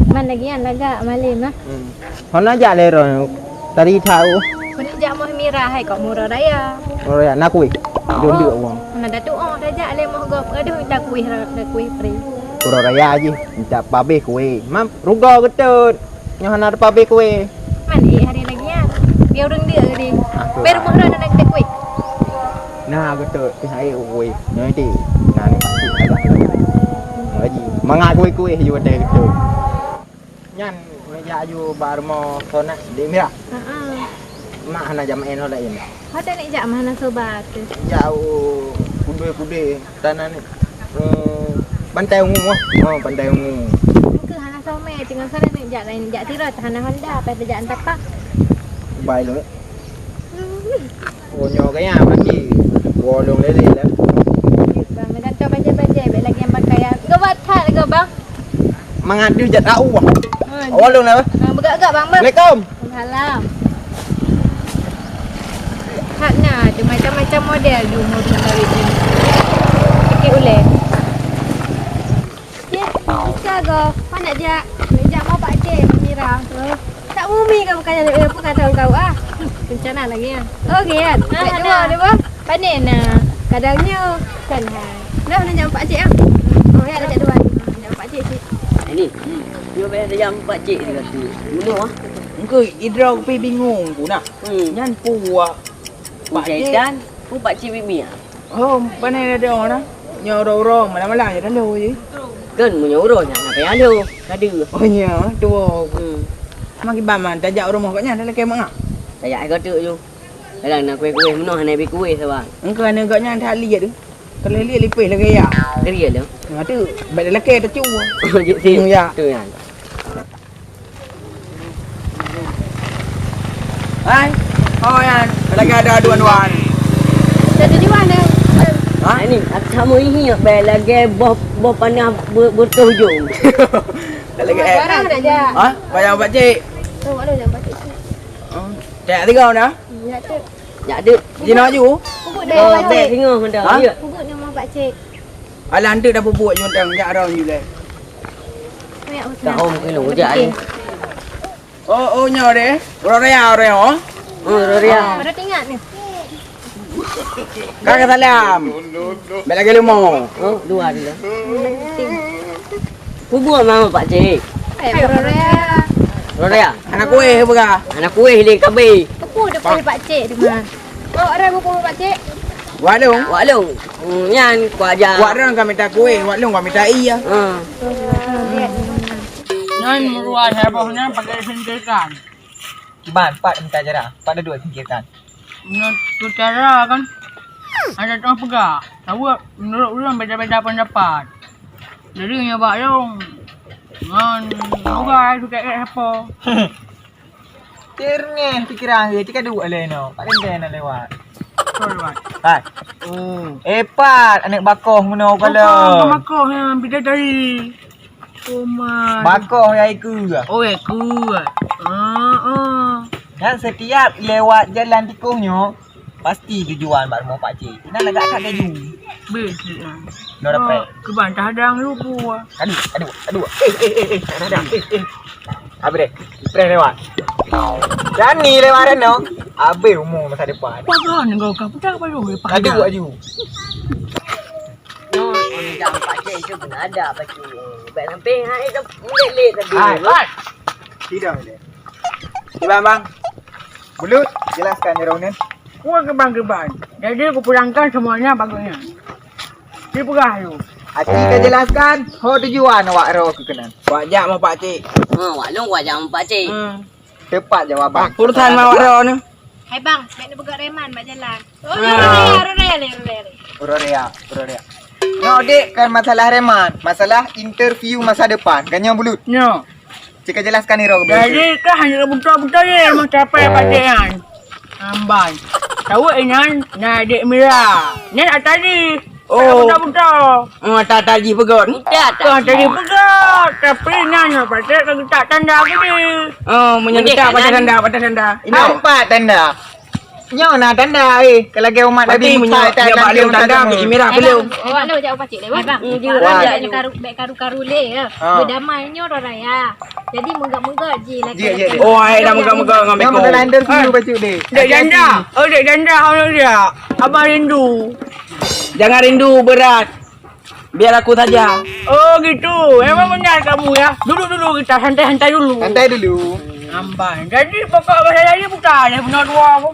Man lagi nyan lagak, malem lah. Hmm. Hana jak le roh tadi tau. Keuneuk jak Moh Mira hai kok murah raya. Murah raya, na kueh. Dum dek wong. Hana datu oh dah jak le moh gop. Aduh, minta kueh ra-, kueh pri. Murah raya ji, minta pabeh kueh. Mam ruga geutôt. Nyoh hana pabeh kueh. Man eh hari lagi ya. Biar urang dia tadi. Biar moh raya nak kueh. Nah, geutôt. Teh hai kueh. Nyoh ti. Nah, ni pasti ada. Haji, mangat kueh-kueh ju teh geutôt. Nyan, meujak aju bak rumoh Sona di Mira. Heeh. Mak hana jamaen ho laén. Ho teuh neuk jak mah hana sobat. Jak u kudée-kudée tanah ni. Eh, Pantai Ungu ah. Oh, Pantai Ungu. Engke hana somé, tinggal sana neuk jak laén, jak Tirot, hana Honda, apa jak Antapa. Bai lôn. Oh, nyoe gaya maki. Wolong lele lah. Bang, nak gantung bajai-bajai. Mangat deuh jak tahu. Oh, awak lôn lah. Ah, beugak-gak, Bang, Bang. Assalamualaikum. Waalaikumsalam. Hak na, ada macam-macam model di umur kawin ni. Sikit uleh. Ya, bisa go. Mana jak? Nak jak mau Pak Cik, Mira. Tak bumi kau bukannya nak apa kata kau ah. Rencana lagi ya. Oh, gitu. Ah, nak dua, ada apa? Panen nah. Kadangnya kan hai. Dah nak jak Pak Cik ah. Oh, ya, nak jak dua. Nak jak Pak Cik cik. Ini. Dia bayar saja Pak Cik dia tu. Dulu ah. Engkau idra pi bingung ku nah. Hmm. Nyan puak. Pak Cik. Pu Pak Cik Bibi ah. Oh, pane ada orang dah. Nyoe uroe-uroe malam-malam je lalu je. Kan meunyoe uroe nyan apa yang ada? Ada. Oh, nya, tu. Hmm. Makin baman tajak rumoh kat nyan dah lekeh mak. Tajak ai kata tu. Dalam nak kuih-kuih meunoh hana bi kuih saban. Engkau aneuk kat nyan that liat tu. Kalau liat lipeh lagi ya. Liat tu. Ha tu, bak lelaki tu cu. Oh, jit sih. Hmm, ya. Tu kan. Hai, oh yan, lagi ada aduan-aduan. Ada tujuan eh. Ha? Ini, aku sama ini ya, baik lagi boh boh panah ber- bertujuh. Lagi eh. Barang dah je. Ha? Bayar Pak Cik. Tu maklum jangan Pak Cik. Oh, tak tiga dah. Ya tu. Ya tu. Jina ju. Pupuk dah. Oh, baik singoh dah. Ha? Ya. Pupuk nama Pak Cik. Alah, hantu dah pupuk je mantong, jak arong je uleh. Tahu mungkin lu jak ni. Oh, oh, nyoe deh. Uroe raya, uroe raya. Oh, uroe raya. Baru tengok ni. Kakak salam. Bela lagi limo. Oh, dua dulu. Pupuk mama Pak Cik. Eh, uroe raya. Uroe raya. Anak kuih apa kah? Anak kuih le kabe. Pupuk depan Pak Cik di mana? Oh, ada pupuk Pak Cik. Wak Long. Wak Long. Hmm, nyan kuah aja. Wak Long ka mita kueh, Wak Long ka mita ie. Ha. Nyan meurua heboh nyan pakai singkirkan. Kiban, pat mita cara, pat dua singkirkan. Meunurot cara kan, ada tengah peugah. Tahu, meunurot ulôn beda-beda pendapat. Jadi nyoe Wak Long ngon Ugai suka kat siapa? Teureungeh pikiran geuh, tika duek lé nyoe. Pat teuntèe na lewat. Betul, Wan. Hai. Hmm. Eh, pat, aneuk bakoh meunoe kalon. Bakoh, bakoh, ya, bidadari. Oh, man. Bakoh ya iku. Oh, iku. Ah, ah. Dan setiap lewat jalan tikoh nyoe, pasti tujuan bak rumoh Pak Cik. Inan lagak that laju. Beh, ya. Nora preh. Keuban tahadang lupu. Aduh, aduh, aduh. Eh, eh, eh, eh, tahadang. Eh, eh. Habis deh. Preh lewat. Berani lewat dah, no. Habis umur masa depan. Pagan kau kau pecah baru lepas. Aduh, aduh. No, orang jam Pak Cik itu pun ada Pak Cik. Baik sampai hai tu lek-lek tadi. Hai, hai. Tidak, tidak. Bang, bang. Bulut, jelaskan je Ronin. Kuat keuban-keuban. Jadi, kupulangkan semuanya bagusnya. Dipeugah tu. Aci ka jelaskan, ho tujuan awak roh keukenan. Wak jak ma Pak Cik. Ha, wak long wak jak ma Pak Cik. Hmm. Tepat jawaban. Urusan ma wak roh ni. Hai bang, mek ni peugah reman bak jalan. Oh, raya, raya, raya, raya. Uroe raya, uroe raya. Nyoe dek kan masalah reman, masalah interview masa depan. Kan nyoe bulut. Nyoe. Cika jelaskan ni roh. Jadi kah hanya buta-buta je mah capek Pak Cik kan. Amban. Tahu inyan na dek Mira. Nyan atali. Oh. Buta-buta. Oh, atali pegot. Buta atali. Atali pegot. Tapi nyan Pak Cik ka getak tanda aku ni. Oh, meunyoe getak patah tanda, patah tanda. Nampak tanda. Nyoe na tanda eh, kalau lagèe umat Nabi Musa, tak ada tanda, biji merah belum. Awak nak jak Pak Cik lewat. Bang, dia orang jak karu, bek karu-karu le ya. Berdamai nyoe orang raya. Jadi meugot-meugot ji lagi. Oh, ai dah meugot-meugot ngon beko. Yang betul anda dulu baca deh. Dek janda. Oh, dek janda, oh dia. Abang rindu. Jangan rindu berat. Biar aku saja. Oh gitu. Emang benar kamu ya. Duduk dulu kita santai-santai dulu. Santai dulu. Amban. Jadi pokok bahasa saya buta ada punya dua aku.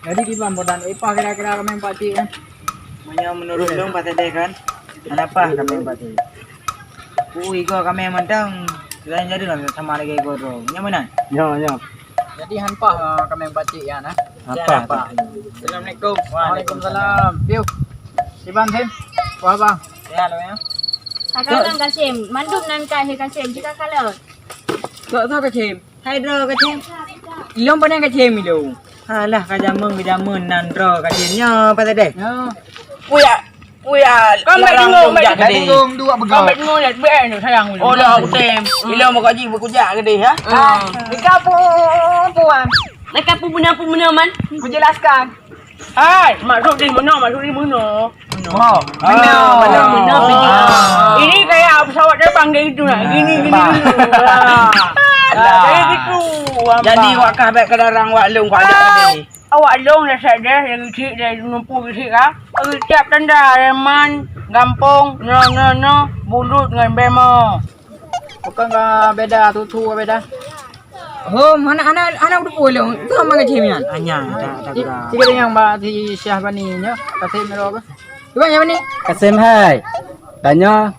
Jadi di bang bodan epah kira-kira kami empat cik kan. Manya menurut dong pasal deh kan. Kenapa kami empat cik? Ku igo kami mantang. Selain jadi lah sama lagi igo dong. Yang mana? Ya, ya. Jadi han paih, ah, kami batik ya nah. Apa? Assalamualaikum. Waalaikumsalam. Piu. Iban Sim. Wah bang. Ya lo ya. Kakak Kasim, mandum nan ka he Kasim, jika kalau. Kok tu Kasim? Hai bro Kasim. Ilong pandai Kasim ilong. Alah ka jameun ka jameun nan bro Kasim nyo apa tadi? Ya. Uya. Weh, ya, kau ambil larang tengok, dong ambil jak tengok. Tadi kedai. Dong dua pegang. Kau ambil tengok, lihat, bek, eh, sayang. Oh, dah, aku tem. Bila mau kaji, aku jak kedai, ha? Ah. Mereka pun, pun, pun. Mereka pun benar, pun benar, Man. Kujelaskan. Hai, maksud di mana, maksud di mana? Oh, benar. Benar, benar. Ah. Ini kayak pesawat terbang kayak gitu, nak. Gini, gini dulu. Ah. Ah, kayak gitu. Jadi, wak kah bek ke larang wak long, wak jak kedai. Awak lôn dah sadar dari kecil, dari numpuk kecil kan. Tiap tanda reman, gampông, no, no, no, bulut ngon bemo. Bukan ka beda, tutu ka beda. Hom, hana, hana, hana kuteupeu lôn. Itu hom mangat cemian. Hanya, tak, tak kira. Tiga yang ba si Syah Bani nyo, Kasim ro ke? Cuba yang Bani. Kasim hai. Tanya.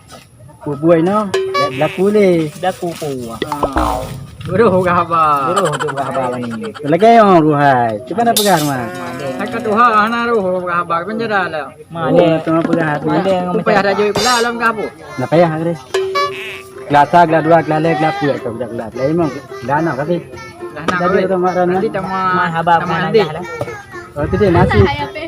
Kubuai noh, bèk beulaku lé. Beulaku peue? Ah. Roh peugah haba. Roh tu peugah haba bani. Lagèe nyoe ruhai. Cuba na peugah, Man. Hai ka tuha hana roh peugah haba, kan jada lah. Man, oh, dia. Cuma peugah haba. Man, dia. Tu payah dah jui pula alam ka apa? Nah, payah, Kris. Kelas sa, kelas dua, kelas lhèe, kelas peuet, kelas, kelas lhèe. Memang dah na, tapi. Dah na, jadi, Kris. Orang mak dah na. Jadi, tak ma-, ma haba, tak ma ma nanti. Lah. Oh, tu dia, nasi. Alah, hai, apa?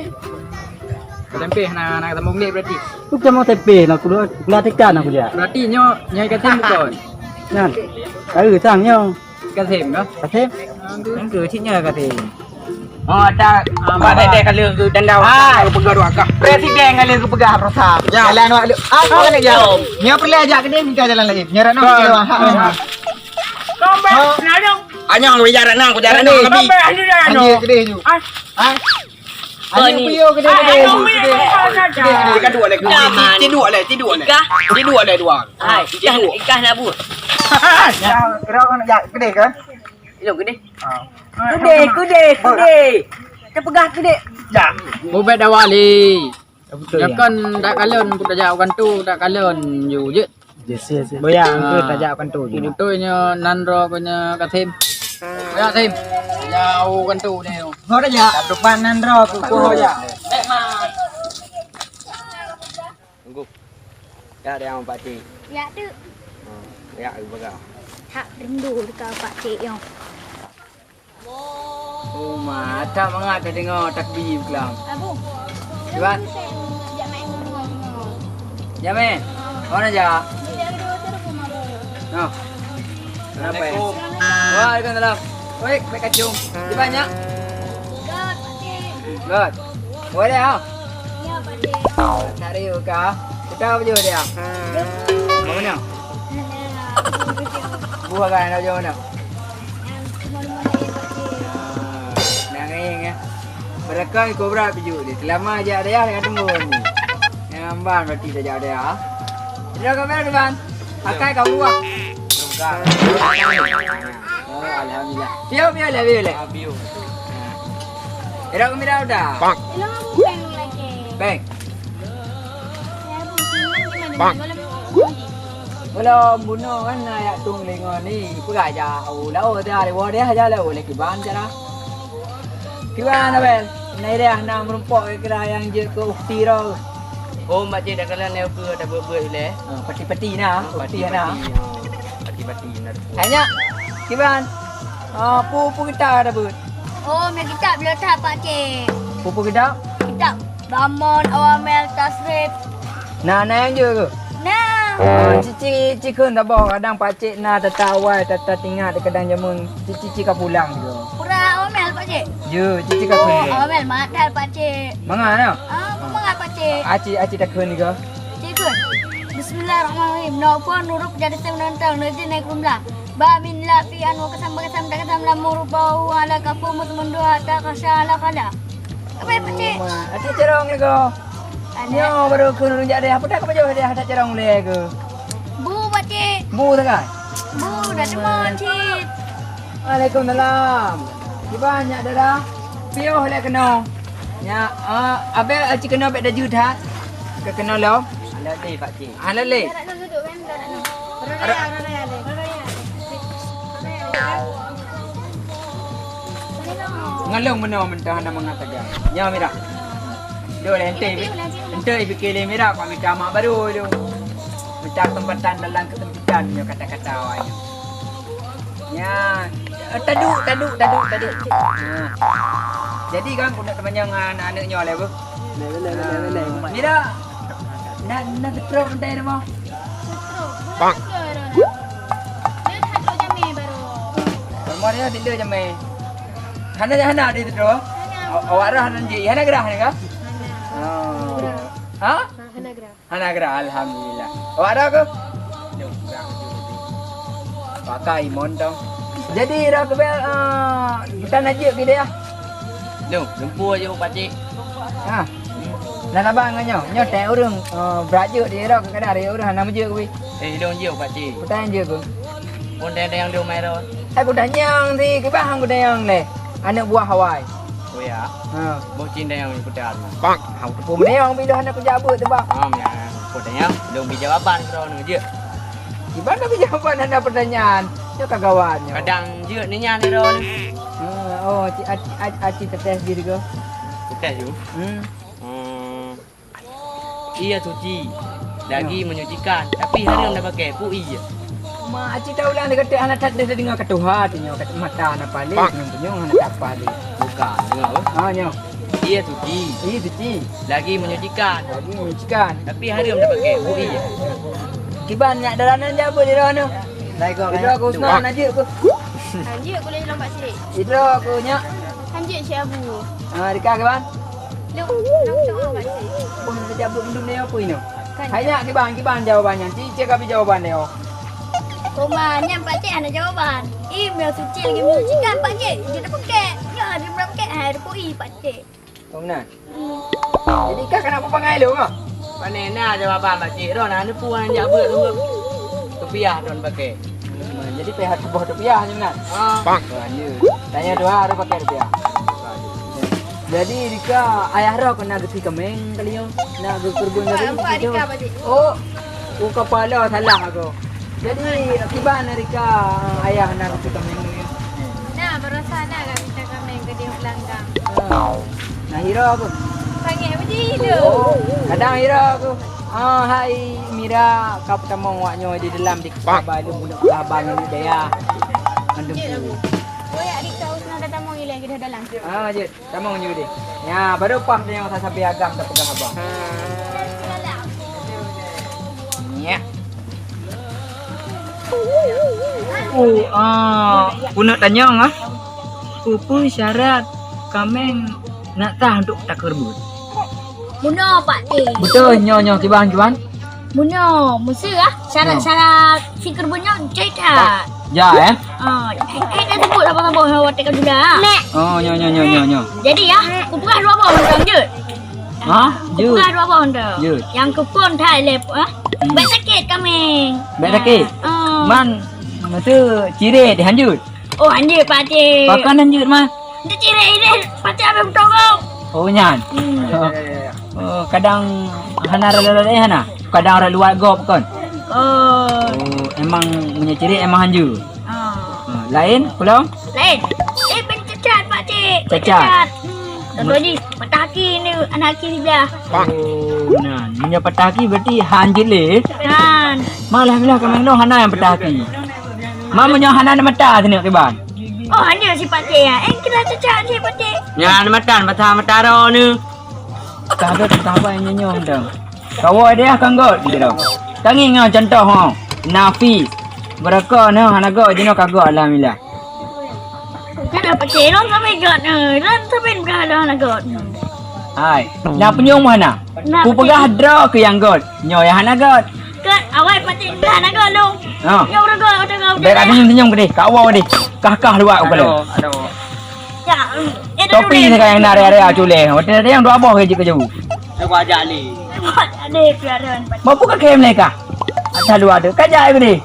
Tempe hana, hana sambung lé berarti. Tu macam tempe nak keluar, keluar tekan aku dia. Berarti nyoe, nyoe ikan tem bukan? Nyan. Tahu sang nyoe. Ikan tem ke? Ikan tem. Yang ke cik nyoe ikan tem. Oh, ada, ah, Pak Dede kalau ke dandau. Ah, peugah dua kah. Presiden kalau ke peugah perusahaan. Ya. Jalan awak lu. Ah, mana ya? Nyoe peureulèe jak kedai, mingka jalan lain. Nyoe Ratna ke lewat. Ha, ha. Kau bah, kenal dong. Anyang, aku jalan nang, aku jalan nang, Nabi. Kau bah, anu jalan dong. Anjing kedai tu. Ah. Ah. Anjing ni. Puyuh kedai, kedai tu. Kedai, kedai, kedai. Dia kan dua lagi. Dah, Man. Dia dua lagi, dia dua lagi. Ikah. Dia dua lagi, dua. Hai, ikah, ikah nak buat. Ya, kira kau nak jak kedai kan? Ilok kedai. Ah. Kedai, kedai, kedai. Terpeugah kedai. Ya. Bubet dah wali. Betul, ya. Kan dak kalon, pun tajak kan tu, dak kalon. Yu, je. Yes, yes, yes. Boya, engkau tajak kan tu. Betul nya, nan ro ko nya Kasim. Ya, Sim. Ya, u kan tu deh. Ho dah ya. Tak depan nan ro ko, ko ho ya. Eh, Ma. Tunggu. Ya, dia orang pakcik. Ya, tu. Ha, ya, aku pegang. Tak rindu dekat pakcik yang. Oh, ma, tak mangat dah dengar takbir kelam. Abu. Cuba. Ya, meh. Mana aja? No. Kenapa? Assalamualaikum. Waalaikumsalam. Baik, baik kacung. Di banyak? Good. Boleh, ha? Ya, Pakcik. Nak riu kah? Kita apa jauh dia? Mana? Buah kan, nak jauh mana? Nangis ya. Berakal kobra piju ni. Selama aja ada ya dengan tunggu ni. Yang ban berarti saja ada ya. Sudah kau mana tu ban? Akai kau buah. Bukan. Oh, alhamdulillah. Piu, piu lah, piu lah. Ah, piu. Era kami dah udah. Bang. Bang. Belum bunuh kan nak yak tung lengon ni. Peugah aja. Oh, lau dah, lau dah aja lau lagi ban cara. Kiban Abel. Nai dah nak merumpok kira yang je ke ukti ro. Oh, mak cik dah kalian leh ke dah buat-buat leh. Ah, peti-peti nah, peti nah. Peti-peti na. Hanya kiban. Ah, pu pu kita dah buat. Oh, meh kitab le that, Pakcik. Pu pu kitab? Kitab Ramon, Awamel, Tasrif. Nah, nah yang je ke? Nah. Ah, cici cici kun dah bawa kadang Pakcik na tata awai tata tingat kadang jamun cici cici ka pulang juga. Pura Awamel, Pakcik. Yo, cici ka pulang. Oh, Awamel matal, Pakcik. Mangat ya? Ah, mangat, Pakcik. Aci aci takun juga. Cikun. Bismillahirrahmanirrahim. Nak pun nurut jadi sem nonton, nanti naik kumlah. Ba min la fi an wa kasam ba kasam ta kasam lam murubahu ala kafu musmundu hatta kasya ala kala. Apa ya, Pakcik? Ada cerong ni ko. Ada. Nyo baru ku nurun jadi. Apa dah kau jauh dia ada cerong le ke? Bu, Pakcik. Bu tak kan? Bu, dah cuma cit. Waalaikumsalam. Di banyak dah dah. Piuh le kena. Ya, ah, abe aci kena bek daju that. Ke kena lom. Ada deh, Pakcik. Hana lé. Ngalong meunoe mantong hana mangat sagai. Nyoe Mira. Dua lé ente. Ente pikir lé Mira, kau minta mak baru tu. Minta kesempatan dalam kesempitan nyoe kata-kata awak nyoe. Ya. Eh, taduk, taduk, taduk, taduk. Ha. Jadi kan, kau nak teumanyong aneuk-aneuk nyoe lé, Bu? Boleh, boleh, boleh, boleh. Mira. Dah, dah setrok mantong dah, Bang. Setrok? Bang. Dia tak trok jamé baru. Rumah dia tidur jamé. Hana, hana ada setrok? Hana. Aw-, awak dah hana jih. Hana gerah ni kah? Hana. Oh. Gerah. Ha? Ha, hana gerah. Hana gerah, alhamdulillah. Awak dah ke? Pakai imon tong. Jadi, dah ke bel, ah, kita nak jeuet ke dia? Nyoe, lumpur aja, Pak Cik. Ha. Dah sabar ngon nyoe. Nyoe teu ureueng, eh, brat jeuet di rot, kadang ada ureueng hana meujeuet weh. Eh, lôn jeuet, Pak Cik. Kutanyong jeuet ku. Pun dayang-dayang di umai rot. Eh, kutanyong si, kiban han kutanyong lé. Aneuk buah awai. Oh ya. Ha. Boh cin dayang ni kuda tu. Bang. Ha, kutanyong bila hana kujak buet tu, Bang. Ha, ya. Kutanyong, lôn bi jawaban keu droeneuh jeuet. Kiban ka bi jawaban hana pertanyaan. Nyoe ka gawat nyoe. Kadang jeuet ni nyan ni droeneuh. Ha, oh, aci, aci, aci, aci tetes jih tu. Tetes tu? Hmm. Hmm. Iya suci, lagi menyucikan, tapi hareuem dah pakai, peue ie. Ma, aci tahu lah, dia kata hana that, dia dengar kata tuha, tu nyoe, kata mata hana paléh, senyum-senyum hana that paléh. Bukan, dengar apa? Ha, nyoe. Iya suci. Iya suci. Lagi menyucikan. Lagi menyucikan. Tapi hareuem dah pakai, peue ie. Kiban nyak daranan jabeu di roh nyoe. Lai kau, idroe ku Usman, lanjut ku. Lanjut ku lagi lompat sikit. Idroe ku nyak. Lanjut si Abu. Ha, dekat kiban? Lôn, lôn tengok bak cik. Wah, nak cabut bendung ni apa ini? Kan. Hai nyak kiban, kiban jawaban nyan. Cik, cik ka bi jawaban dia. Koma, nyan Pak Cik hana jawaban. Ih, meunyoe suci lagi meunyoe cikan Pak Cik. Dia dah pekek. Ya, dia dah pekek. Hai, dia pui Pak Cik. Oh, meunan. Hmm. Jadi, kah keuneuk peupangai lôn, ah? Pane na jawaban Pak Cik. Droe na neupeu nyang jak beuet tu. Kepiah droe pakai. Jadi payah tuboh rupiah nyoe meunan. Ah. Wah, iya. Tanya dua harus pakai rupiah. Jadi Rika, ayah roh kena geuti kameng kali nyoe. Nak geukeureubeuen tadi. Nampak Rika, Pak Cik. Oh, oh, kepala salah aku. Jadi kiban Rika, ayah nak geuti kameng kali nyoe. Nah, baroesa na ka minta kameng keu di peulanggang. Ah. Nah, hira aku. Sangat beuji tu. Oh, kadang hira aku. Ah, hai Mira, ka peutamong wak nyoe di dalam di Kaba lôn bunoe Kaba nyoe daya. Mandum tu. Oi, adik kau senang datang mau ilai kita dalam. Ah, jeuet. Tamong nyoe deh. Ya, baru pah dia yang sabe agam tak pegang abang. Ya. Oh, ah, keuneuk tanyong ah. Peue-peue syarat kameng nak sah untuk takeureubeuen? Bunoe, Pak Cik. Beutôi, nyoe, nyoe, kiban, kiban? Bunoe, meuseu ah, syarat-syarat si keureubeuen nyoe jai that. Jai, eh? Ah, eh, eh, dah sebut saboh-saboh nyoe watèe ka sudah. Oh, nyoe, nyoe, nyoe, nyoe, nyoe. Jadi ah, kupeugah dua boh untuk jeuet. Ha? Jeuet. Kupeugah dua boh untuk. Jeuet. Nyang keuphôn that lé, ah. Hmm. Bèk sakét kameng. Bèk sakét? Ah. Man, meuseu cirét hanjeuet. Oh, hanjeuet, Pak Cik. Pakon hanjeuet, Man? Dia cirét-cirét, Pak Cik, habéh beutôi gob. Oh, nyan. Hmm. Oh, kadang hana rot luwa, eh, hana? Kadang rot luwa gob kon? Oh. Oh, emang meunyoe cirét emang hanjeuet. Ah. Ah, laén, peulom? Laén. Eh, ben cacat, Pak Cik. Cacat? Cacat. Hmm. Contoh jih, patah aki ni, anak aki siblah. Oh, nah. Meunyoe patah aki berarti hanjeuet lé. Han. Malah-malah kameng nyoe hana nyang patah aki. Ma meunyoe hana mata sineuk kiban? Oh, hana si Pak Cik ya. Eh, kira cacat si Pak Cik. Nyan mata, mata, mata roh ni. Ka gèt, ka apa nyang nyoe dong? Kawoe dia kan gèt gitu dong. Tangi ngon contoh ho. Nafis. Berapa noh hana gèt, jinoe ka gèt, alhamdulillah. Kan Pak Cik, lôn sampai gèt, eh, lôn sampai berhala hana gèt. Hai, na punyong mana? Nah, Ku peugah droe keu nyang gèt. Nyoe nyang hana gèt. Kan awai Pak Cik dah hana gèt lôn. Ha. Nyoe udah gèt, udah gèt, udah Bèk gèt. Senyum-senyum keudéh. Ka awai deh. Kah-kah luwak u keuleue. Aduh, aduh. Ya, eh, dah Topi dulu ni deh. Sekarang nyang na raya-raya culé. Watèe ada nyang dua boh ke jeuet keu jauh. Cuba ajak lé. Cuba ajak lé, piaran Pak Cik. Mau buka kem lé kah? Asal dua tu. Kan jai keudéh.